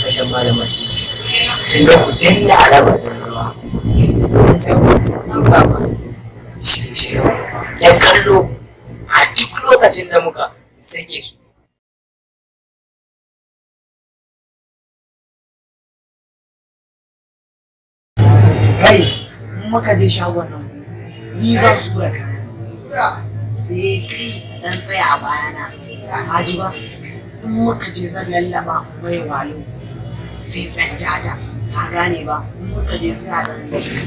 Tashar Malama TV. Sannan ku danna alamar ƙararrawa domin samun sabbin shirye-shiryen 'yan kallo a duk lokacin da muka sake su. Kai, in muka je shagon nan, ni zan sura kayan, sai kai ka dan tsaya a bayana, ka ji ba? In muka je zan lallaba in mai wayo, sai dan jada, ka gane ba? In muka je sai a dan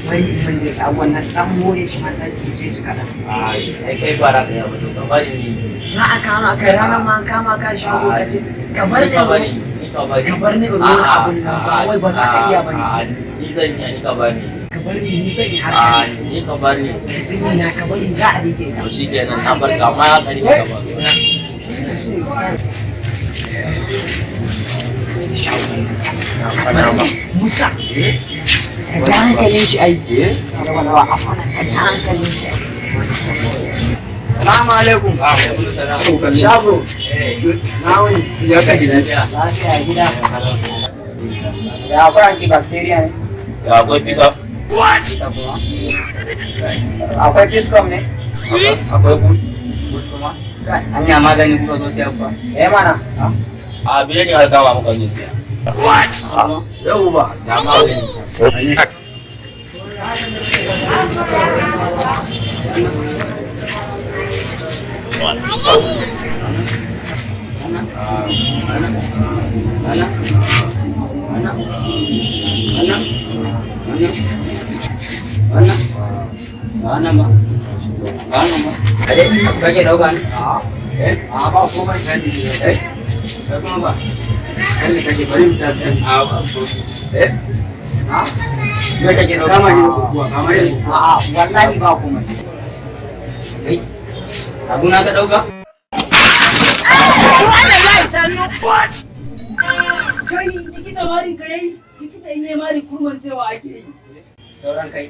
bari in mun je samu wannan dan more shi ma, dan cuce shi kaɗan. Ai kai ba ra ka yaba, to ka bari ni. Za a kama ka ranar ma, an kama ka shago, ka ce ka bar Ni ka bari, ni. Ni ka bari. Ka bar ni in rona abun nan, ba wai ba za ka iya ba ne. A'a, ni zan iya, ni ka bari. Ka bar ni, ni zan yi A'a, harkar. ni ka bari. Ni na ka bari, za a rike ka. To shikenan, na barka, amma ya kari ka bari. Musa, ka ji hankalin shi ai. Ka ji hankalin shi. Salamu alaikum. Shago. Na wuni. Ya kaji lafiya. Lafiya gida. Ya akwai antibacteria ne? Ya akwai pickup. Akwai piscom ne? Akwai boot. Boot kuma. Hanya magani kuka zo siya kuwa? Eh mana. A biyar ne alkama muka zo siya. Yau ba. Ya magani. Ana? Ana? Ana? Ana? Ana? Ana ba? Ana ba? Ade, kake dauka ne? Eh? A ba komai. Eh? Kai kuma ba? Kai ne kake bari mu tashi. A Eh? Me kake dauka? Kama ni kuwa, kama ni. A'a, wallahi ba komai. Kai. Abu na ka dauka? Kai, likita, marin ka yayi? Likita in yayi mari kurman cewa ake yi. Sauran kai.